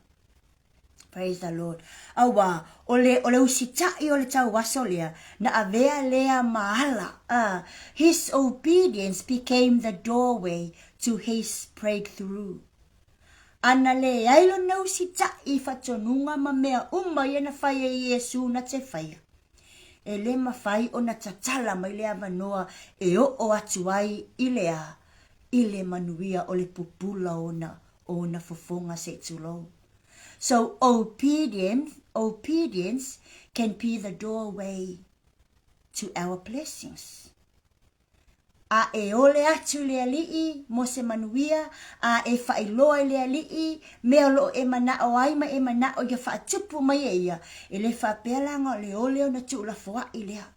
Praise the Lord. Auā, o le, o le usitaʻi o le tauaso lea, na avea lea ma ala. Uh, his obedience became the doorway to his breakthrough. A na leai lona usitaʻi i faatonuga ma mea uma ia na fai e Iesū na te faia. E le mafai ona tatala mai le avanoa e oo atu ai i le a, i le manuia o le pupula ona o ona fofoga se i tulou. So obedience, obedience can be the doorway to our blessings. A e ole atu i le Alii mo se manuia, a e faailoa i le Alii mea o loo e manao ai ma e manao ia faatupu mai e ia, e le faapea laga o le ole ona tuulafoai lea.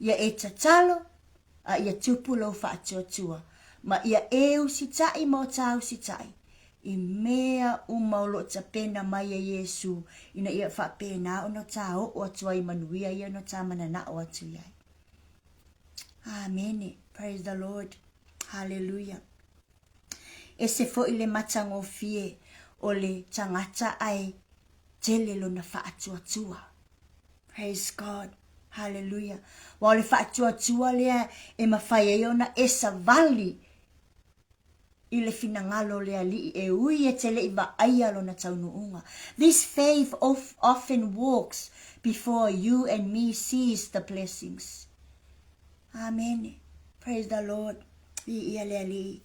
Ia e tatalo, a ia tupu lou faatuatua, ma ia e usitaʻi ma o tā usitaʻi, i mea uma o loo tapena mai e Iesū, ina ia faapena ona o tā oo atu ai i manuia ia na o tā mananao atu i ai. Amene. Praise the Lord. Hallelujah. Ese foʻi le matagofie o le tagata ae tele lona faatuatua. Praise God. Hallelujah. Ua o le faatuatua lea e mafai ai ona e savali i le finagalo o le Alii e ui e te le i vaaia lona taunuuga. This faith of, often walks before you and me sees the blessings. Amene. Praise the Lord. Viia le Alii.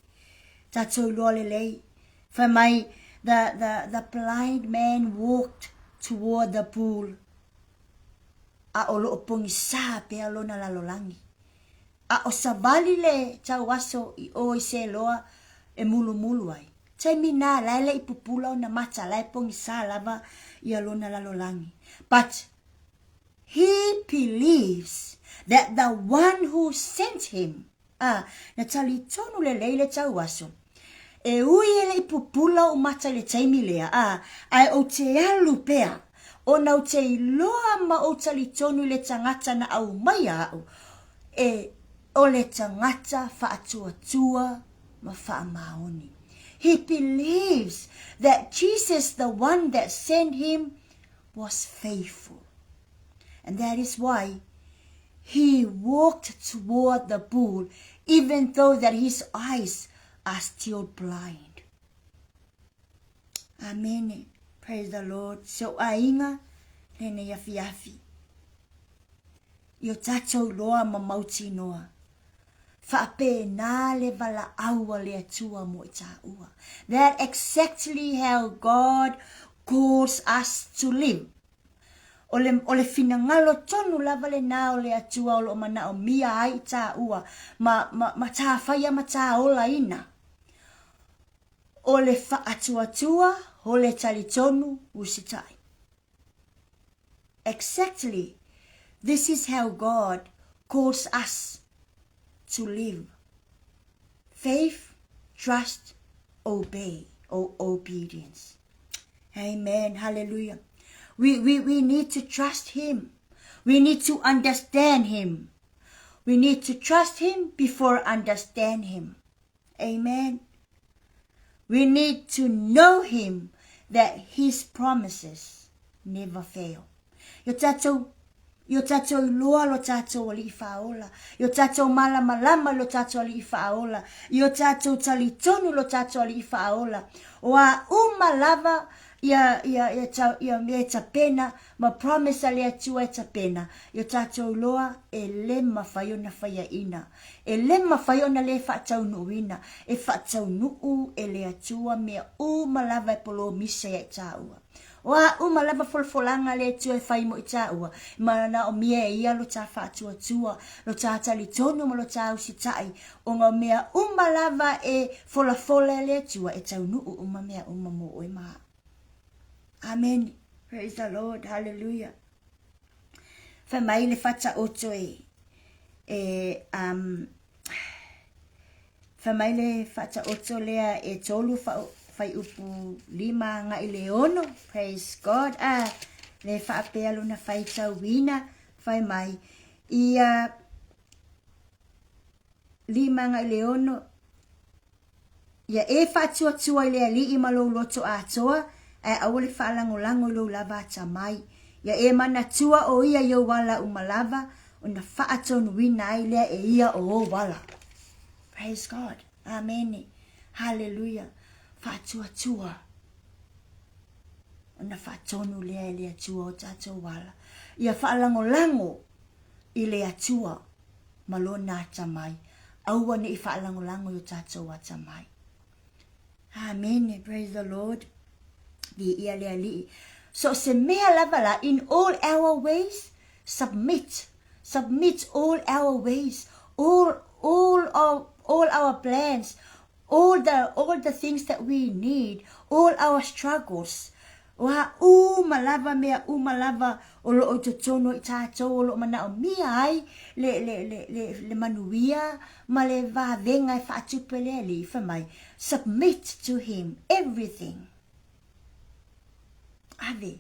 Tatou iloa lelei. Fai mai, the, the, the blind man walked toward the pool. A o loo pogisā pea lona lalolagi. A o savali le tauaso i o i Seloa e mulumulu ai. Taimi na lae le i pupula ona mata lae pogisā lava ia lona lalolagi. But he believes that the one who sent him Ā, na talitonu lelei le tauaso. E ui e le i pupula ou mata i le taimi lea, ā, ae ou te alu pea, ona ou te iloa ma ou talitonu i le tagata na aumaia aʻu, e, o le tagata faatuatua ma faamaoni. He believes that Jesus, the one that sent him, was faithful. And that is why he walked toward the pool even though that his eyes are still blind. Amene. Praise the Lord. Si ou aiga, lenei afiafi. I o tatou loa ma mautinoa. Faapena le valaau a le Atua mo i taua. That exactly how God calls us to live. O le, o le finagalo tonu lava lenā o le Atua o lo o manaʻomia ai i tāua ma, ma, ma tā whaia ma tā olaina. O le faatuatua, o le talitonu, usitai. Exactly, this is how God calls us to live. Faith, trust, obey, or obedience. Amen. Hallelujah. We, we, we need to trust Him. We need to understand Him. We need to trust Him before understand Him. Amen. We need to know Him that His promises never fail. I o tatou, i o tatou iloa lo tatou Alii Faaola, i o tatou malamalama lo tatou Alii Faaola, i o tatou talitonu lo tatou Alii Faaola, o a uma lava Ia, ia, ia, ta, ia mea e tapena, ma promise a le Atua e tapena, ia tatou iloa e le mafai ona faiaina. E le mafai ona le faataunuuina. E faataunuu e le Atua mea uma lava e polomisa ia i taua. O a uma lava folafolaga a le Atua e fai mo i taua, e manaomia e Ia lo ta faatuatua, lo ta talitonu ma lo ta usitai, ona o mea uma lava e folafola e le Atua, e taunuu uma mea uma mo oe ma au. Amene. Praise the Lord. Hallelujah. Fai mai le Faataoto e, e um, fai mai le Faataoto lea e tolu fuaiupu lima agai le ono. Praise God. Ah, le faapea lona faitauina, fai mai, ia lima agai le ono, Ia e faatuatua i le Alii ma lou loto atoa, ae aua le faalagolago i lou lava atamai. Ia e manatua o Ia i ou ala uma lava, ona faatonuina ai lea e Ia o ou ala. Praise God. Amene. Haleluia. Faatuatua. Ona faatonu lea e le Atua o tatou ala. Ia faalagolago i le Atua ma Lona atamai. Aua ne i faalagolago i o tatou atamai. Amene. Praise the Lord. Viia le Alii. So se mea lava la, in all our ways, submit. Submit all our ways, all, all, our, all our plans, all the, all the things that we need, all our struggles. O a uma lava mea uma lava o loo i totonu o i tatou o loo manaomia ai le, le, le, le, le manuia ma le vavega e faatupe le Alii, fai mai, submit to him everything. Ave,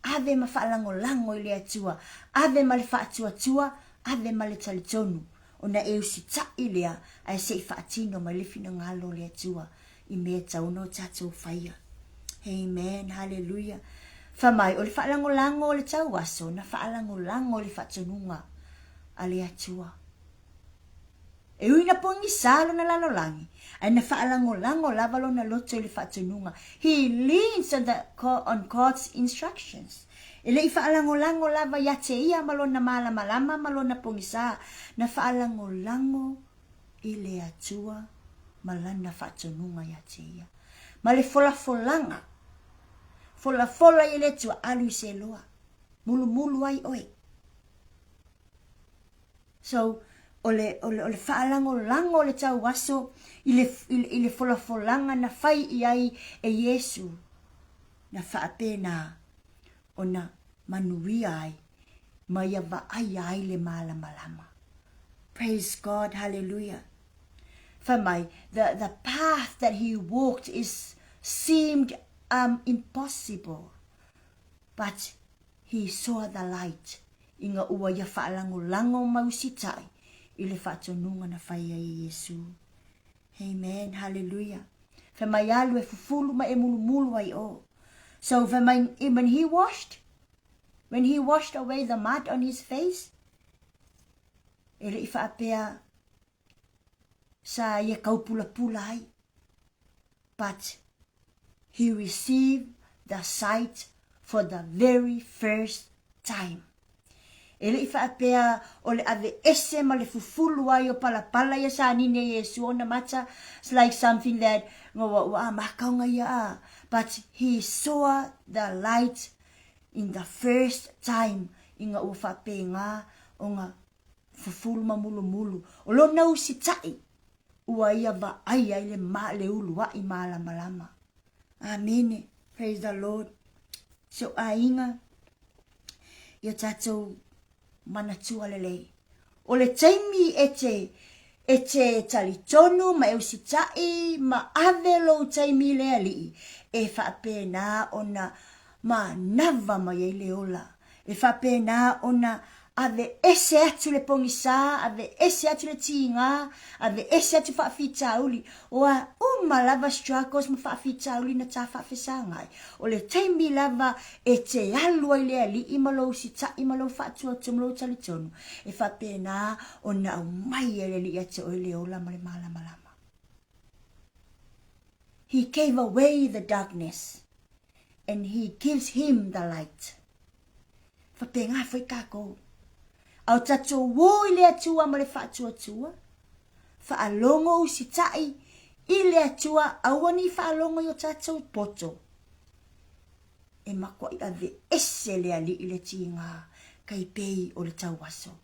ave ma faalagolago i le Atua, ave ma le faatuatua, ave ma le talitonu, ona e usitaʻi lea ae se i faatino mai le finagalo o le Atua i mea e tatau ona o tatou faia. Amen, hallelujah. Fai mai, o le faalagolago o le tauaso na faalagolago i le faatonuga a le Atua. E ui na pogisa lona lalolagi, ae na faalagolago lava lona loto i le faatonuga. He leans on, the, on God's instructions. E le i faalagolago lava ia te ia ma lona malamalama ma lona pogisa, na faalagolago i le Atua ma lana faatonuga ia te ia. Ma le folafolaga, folafola i le Atua, alu i se loa, mulumulu ai oe. So, o le, o le, o le faalagolago o le tauaso i le, i le, i le folafolaga na fai i ai e Iesu, na faapena ona manuia ai ma ia vaaia ai le malamalama. Praise God, hallelujah. Fai mai, the, the path that he walked is seemed um, impossible, but he saw the light ina ua ia faalagolago ma usitai i le faatonuga na fai ai e Iesu. Amen, hallelujah. Fai mai alu e fufulu ma e mulumulu ai o. So fai mai, when he washed, when he washed away the mud on his face, e le i faapea sa ia kaupulapula ai. But he received the sight for the very first time. E le i faapea o le aveese ma le fufulu ai o palapala ia sa nini e Iesu ona mata, it's like something that ua, ua amakaunga ia a. But he saw the light in the first time ina ua faapena ona fufulu ma mulumulu. O lona usitaʻi, ua ia vaai ai le ma le uluaʻi malamalama. Amene. Praise the Lord. Si ou aiga, ia tatou manatua lelei. O le taimi e te, e te talitonu ma e usitaʻi ma ave lou taimi i le Alii, e faapena ona manava mai ai le ola. E faapena ona aveese atu le pogisa, aveese atu le tiga, aveese atu faafitauli. O a uma lava struggles ma faafitauli na ta faafesagai, o le taimi lava e te alu ai le Alii ma lou sitaʻi ma lou faatuatua ma lou talitonu, e faapena ona aumai e le Alii ia te oe le ola ma le malamalama. He gave away the darkness. And he gives him the light. Faapena foi tatou. A o tatou o i le Atua ma le faatuatua, faalogo usitai i le Atua, aua ne i faalogo i o tatou poto. E matuai aveese le Alii i le tiga tai pei o le tauaso,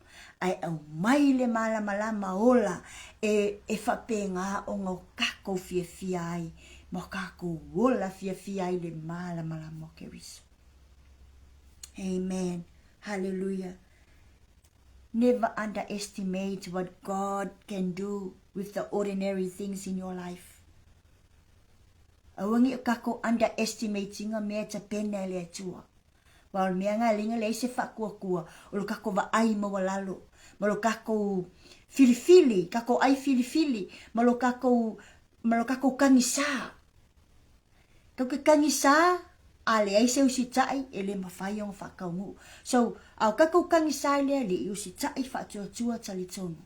ae aumai le malamalama ola e e faapena ona o tatou fiafia ai ma o tatou ola fiafia ai i le malamalama o Keriso. Amen. Hallelujah. Never underestimate what God can do with the ordinary things in your life. Aua ne i o tatou underestimate ina mea e tapena e le Atua. Aua o le mea lena e leai na leai se faatuatua o lo tatou vaai maualalo ma lo tatou filifili, tatou ai filifili ma lo tatou ma lo tatou tagisa. Tatou te tagisa a leai se usitai e le mafai ona faataunuu. So, a o tatou tagisa i le Alii, usitai, faatuatua, talitonu.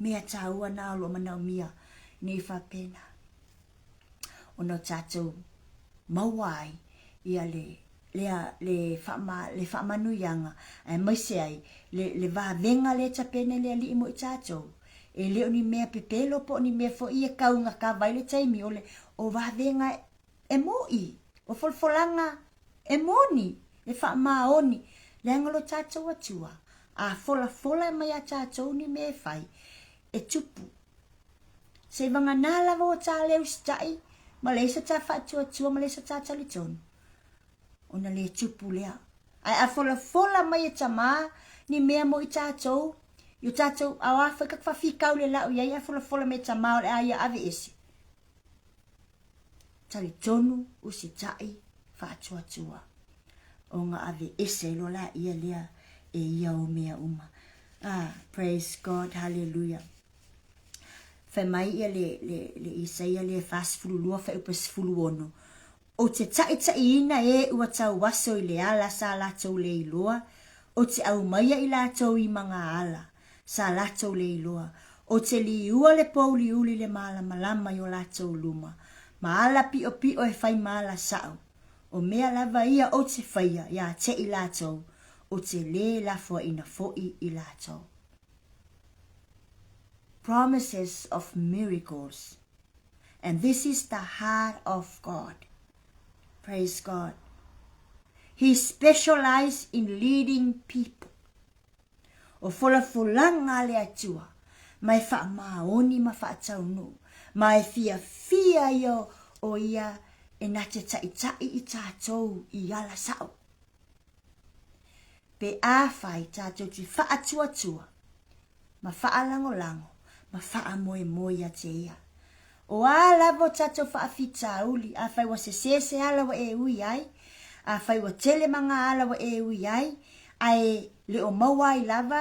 Mea taua na o lo o manaomia nei faapena ona o tatou maua ai ia le lea le faama le faamanuiaga aemaise ai le le vavega lea e tapena e le Alii mo i tatou. E le o ni mea pepelo po o ni mea foi e taugata ai le taimi o le o vavega e mo'i, o folafolaga e moni, e faamaoni, leaga lo tatou Atua, a folafola mai iā tatou ni mea e fai, e tupu. Seivagana lava ua ta le usitai, ma leai se ta faatuatua ma leai se ta talitonu, ona le tupu lea. Ae a folafola mai e Tamā ni mea mo i tatou, i o tatou, a o a foi ka faafitauli e la'u i ai a folafola mai e Tamā o le a ia aveese, Talitonu usitai faatuatua ona aveese ai loa laia lea e ia o mea uma. Ah, praise God, hallelujah. Fai mai ia le, le, le Isaia lea 42 fuaiupu 16, Ou te taʻitaʻiina e ua tauaso i le ala sa latou le iloa, ou te aumaia i latou i magaala sa latou le iloa, ou te liua le pouliuli le malamalama i o latou luma, ma ala piʻopiʻo e fai ma ala saʻo. O mea lava ia ou te faia iā te i latou, ou te lē lafoaʻina foʻi i latou. Promises of miracles. And this is the heart of God. Praise God. He specialized in leading people. O folafolaga a le Atua, ma e faamaoni ma faataunuu, ma e fiafia ia o ia e na te taʻitaʻi i tatou i ala saʻo. Pe afai tatou te faatuatua ma faalagolago ma faamoemoe ia te ia. O a lava o tatou faafitauli, afai ua sesē se ala ua e ui ai, afai ua tele ma ngā ala ua e ui ai, ae le o maua ai lava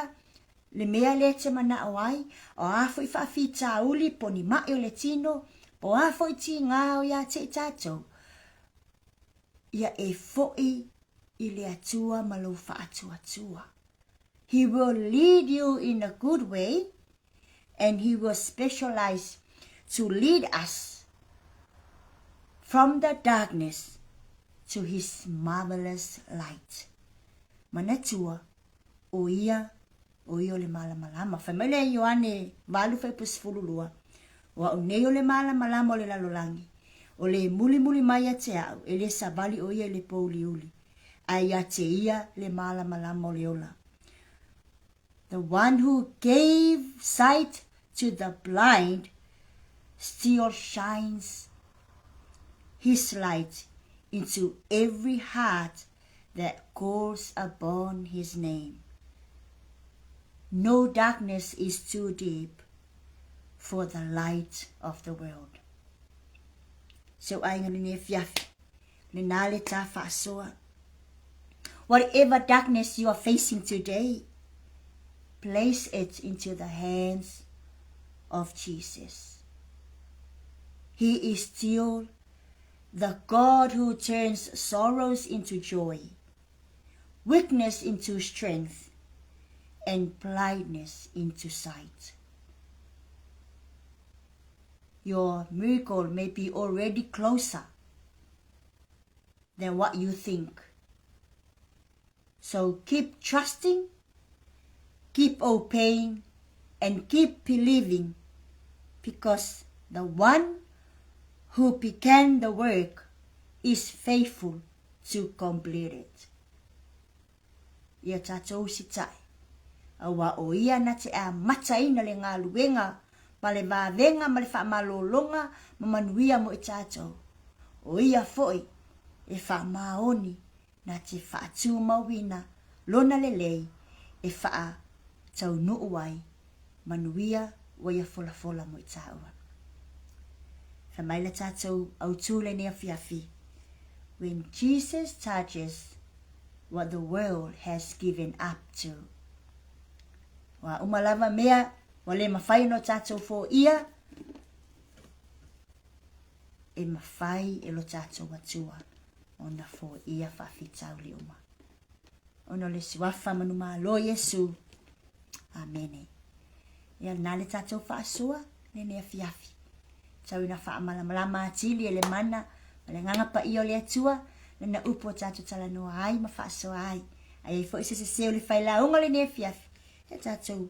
le mea lea e te manao ai, o a foi faafitauli po o ni maʻi o le tino, po o a foi tigā o ia te i tatou, ia e foʻi i le Atua ma lou faatuatua. He will lead you in a good way and he will specialize to lead us from the darkness to his marvelous light. Manatua, o ia, o ia o le malamalama. Fai mai le Ioane 8 fuaiupu 12, O au nei o le malamalama o le lalolagi, o le mulimuli mai ia te au, e le savali o ia i le pouliuli, ae ia te ia le malamalama o le ola. The one who gave sight to the blind still shines his light into every heart that calls upon his name. No darkness is too deep for the light of the world. Si ou aiga lenei afiafi, lena le ta faasoa. Whatever darkness you are facing today, place it into the hands of Jesus. He is still the God who turns sorrows into joy, weakness into strength, and blindness into sight. Your miracle may be already closer. than what you think. So keep trusting, keep obeying, and keep believing because the one who began the work is faithful to complete it. Ia tatou usitai, aua o ia na te amataina le galuega ma le vavega ma le faamalologa ma manuia mo i tatou. O ia foi e faamaoni na te faatumauina lona lelei e faataunuu ai manuia ua ia folafola mo i taua. Fai mai le tatou autu lenei afiafi, When Jesus touches what the world has given up to. Ua uma lava mea ua le mafai ona o tatou foia, e mafai e lo tatou Atua ona foia faafitauli uma. Ona o le suafa manumalo Iesu. Amene. Ia lena le tatou faasoa lenei afiafi. Tau ina faamalamalama atili e le mana ma le agaga paia o le Atua lana upu o tatou talanoa ai ma faasoa ai. A i ai foi se sese o le failauga lenei afiafi, ia tatou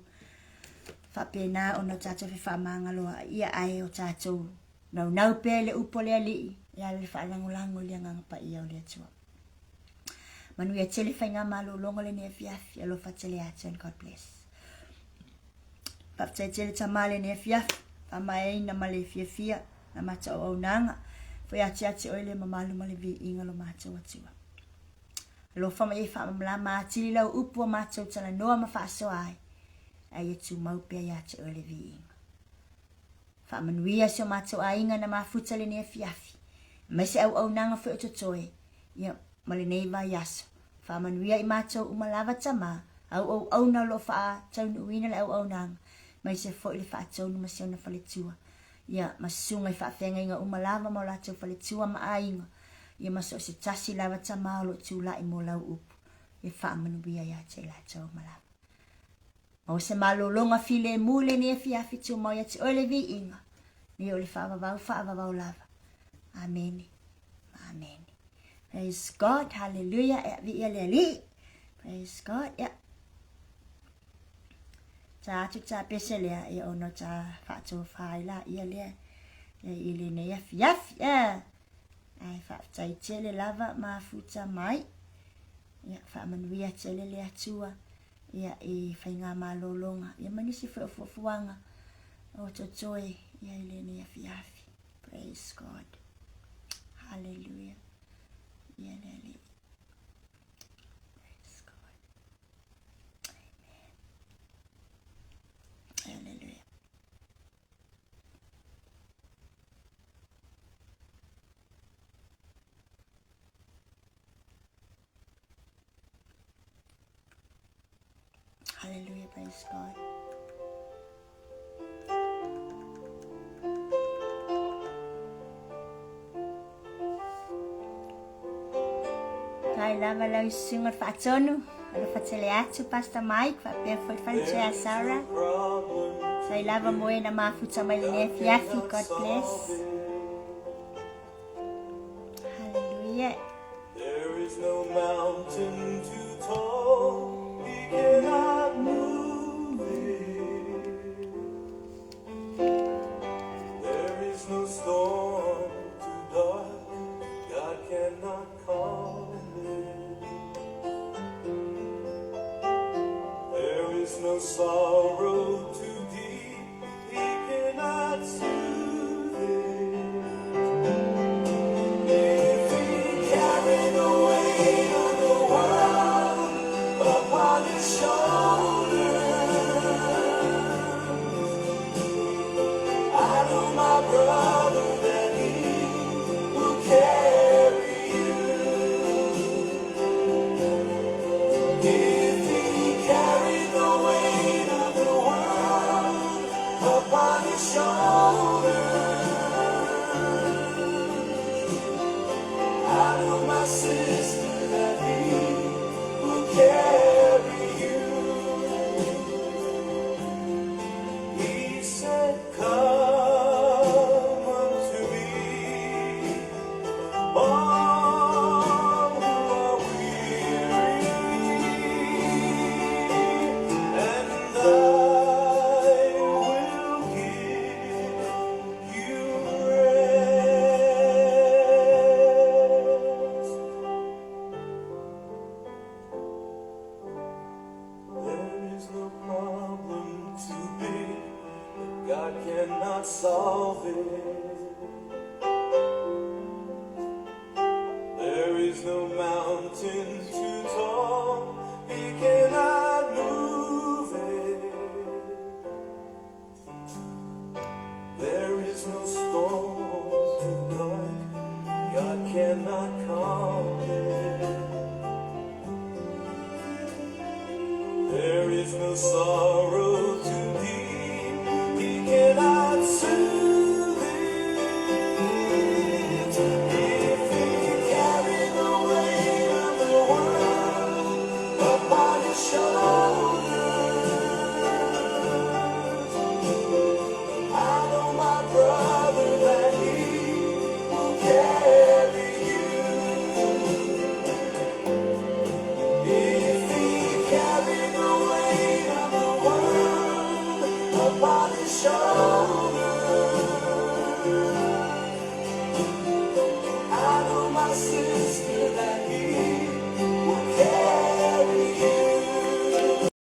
faapena ona o tatou fefaamagaloa'i ae o tatou naunau pea i le upu a le Alii e ala i le faalagolago i le agaga paia o le Atua. Manuia tele faigamalologa lenei afiafi. Alofa tele atu and God bless. Faafetai tele Tama lenei afiafi, faamaeaina ma le fiafia na matou auaunaga. Foi atu ia te oe le mamalu ma le viiga lo matou Atua. Alofa mai e faamalamalama atili lau upu a matou talanoa ma faasoa ai, a ia tumau pea ia te oe le viiga. Faamanuia si o matou aiga na mafuta lenei afiafi, aemaise auaunaga foi o totoe, ia, ma lenei vaiaso. Faamanuia i matou uma lava Tama, au auauna o lo o faataunuuina le auaunaga, aemaise foi le faatonu ma si ona faletua, ia, ma susuga i faafeagaiga uma lava ma o latou faletua ma aiga, ia ma so o se tasi lava Tama o lo o tulai mo lau upu, ia faamanuia ia te i latou uma lava. Maua se malologa filemu i lenei afiafi, tumau ia te oe le viiga, nei o le faavavau faavavau lava. Amene. Amene. Praise God. Hallelujah. Ea viia le Alii. Praise God. Ea. Ta atu ta pese lea, ia ona ta faatofa ai la ia lea ia i lenei afiafi. Ea. Ai faafetai tele lava mafuta mai. Ia faamanuia tele le Atua ia i faigamalologa ia ma nisi foi o fuafuaga o totoe ia i lenei afiafi. Praise God. Hallelujah. Ia le Alii. Praise God. Amen. Hallelujah. Hallelujah, praise God. Tai lava lau susuga le faatonu, alofa tele atu Pastor Mike faapea foi le faletua Sarah. Tai lava mo e na mafuta mai lenei afiafi, God bless. Hallelujah. There is no mountain too tall, he cannot move it. There is no storm too dark, God cannot calm it. There is no sorrow too deep, he cannot soothe it. If he carried the weight of the world upon his shoulders, I know my brother that he will carry you. If he carried the weight of the world upon his shoulders, I know my sister that he will carry you. He said, Come unto me, all cannot solve it. There is no mountain too tall, he cannot move it. There is no storm too dark, God cannot calm it. There is no sorrow too deep, he cannot soothe it. If he carried the weight of the world upon his shoulders, I know my brother that he will carry you. If he carried the weight of the world upon his shoulders, I know my sister.